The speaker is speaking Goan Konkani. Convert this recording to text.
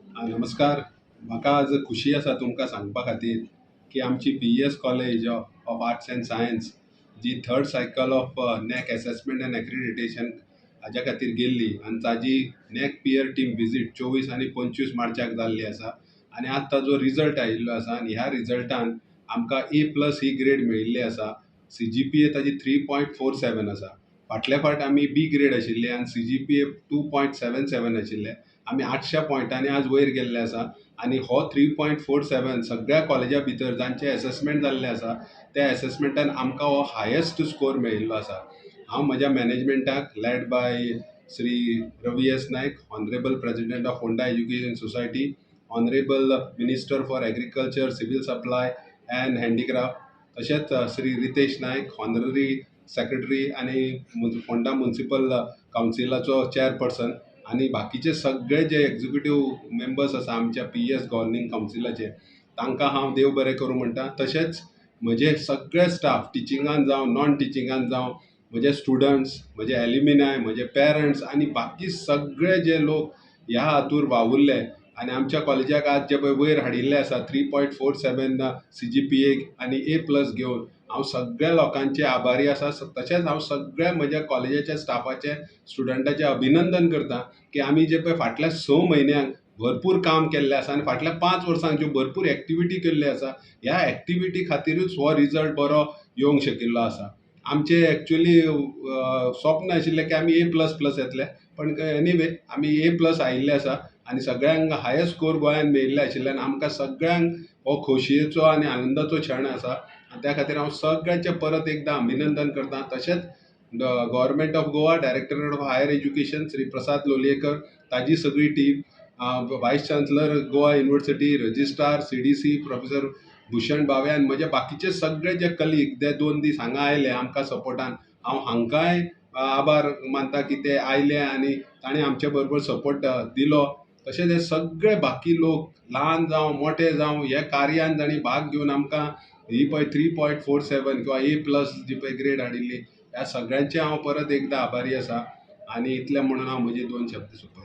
नमस्कार. म्हाका आज खुशी आसा तुमकां सांगपा खातीर की आमची PES College of Arts and Science ji third cycle of NAAC assessment and accreditation हाज्या खातीर गेल्ली आनी ताजी नॅक पियर टीम विजीट 24 आनी 25 मार्चाक जाल्ली आसा आनी आज ताजो रिजल्ट आयिल्लो आसा आनी ह्या रिजल्टान आमकां ए प्लस ही ग्रेड मेळिल्ली आसा. सीजीपीए ताजी 3.47 आसा. फाटल्या फावट आमी बी ग्रेड आशिल्ले आनी सीजीपीए 2.77 आशिल्ले. आमी 800 पॉयंटांनी आज वयर गेल्ले आसा आनी हो 3.47 सगळ्या कॉलेजा भितर जांचे एसेसमेंट जाल्ले आसा त्या एसेसमेंटान आमकां हो हायेस्ट स्कोर मेळिल्लो आसा. हांव म्हज्या मॅनेजमेंटाक, led by Shri Ravi S Naik, Honourable President of Ponda Education Society, Honourable Minister for Agriculture, Civil Supply and Handicraft, तशेंच श्री रितेश नायक, ऑनररी सेक्रेटरी आनी फोंडा म्युनिसिपल कावन्सिलाचो चेअरपर्सन, आनी बाकीचे सगळे जे एक्झिक्युटीव मेंबर्स आसा आमच्या पीईएस गव्हर्निंग कावन्सिलाचे, तांकां हांव देव बरें करूं म्हणटा. तशेंच म्हजे सगळे स्टाफ, टिचिंगान जावं, नॉन टिचिंगान जावं, म्हजे स्टुडंट्स, म्हजे एलिमिनाय, म्हजे पेरंट्स आनी बाकी सगळे जे लोक ह्या हातूर वावुरले आनी आमच्या कॉलेजाक आज जे पळय वयर हाडिल्ले आसा 3.47 सीजीपीए आनी ए प्लस घेवन, हांव सगळ्या लोकांचे आभारी आसा. तशेंच हांव सगळ्या म्हज्या कॉलेजाच्या स्टाफाचे, स्टुडंटाचे अभिनंदन करता की आमी जे पळय फाटल्या 6 म्हयन्यांक भरपूर काम केल्लें आसा आनी फाटल्या 5 वर्सांक ज्यो भरपूर एक्टिविटी केल्ल्यो आसा, ह्या एक्टिविटी खातीरूच हो रिजल्ट बरो येवंक शकिल्लो आसा. आमचे एक्चुअली स्वप्न आशिल्लें की आमी ए प्लस प्लस येतले, पण एनिवे आमी ए प्लस आयिल्ले आसा आनी सगळ्यांक हायेस्ट स्कोर गोंयांत मेळिल्ले आशिल्ल्यान आमकां सगळ्यांक हो खोशयेचो आनी आनंदाचो क्षण आसा आनी त्या खातीर हांव सगळ्यांचें परत एकदां अभिनंदन करता. तशेंच Government of Goa, Directorate of Higher Education, Shri Prasad Lolayekar, ताजी सगळी team, Vice Chancellor, Goa University, Registrar, CDC Professor Bhushan Bhave आनी म्हजे बाकीचे सगळे जे कलीग जे 2 दीस हांगा आयले आमकां सपोर्टान, हांव हांकांय आभार मानता की ते आयले आनी ताणें आमचे बरोबर सपोर्ट दिलो. तशेंच हे सगळे बाकी लोक, ल्हान जावं मोठे जावं, ह्या कार्यान जांणी भाग घेवन आमकां ही पळय 3.47 किंवा ए प्लस जी पळय ग्रेड हाडिल्ली, ह्या सगळ्यांचे हांव परत एकदां आभारी आसा आनी इतलें म्हणून हांव म्हजे दोन शब्द सोंपयतां.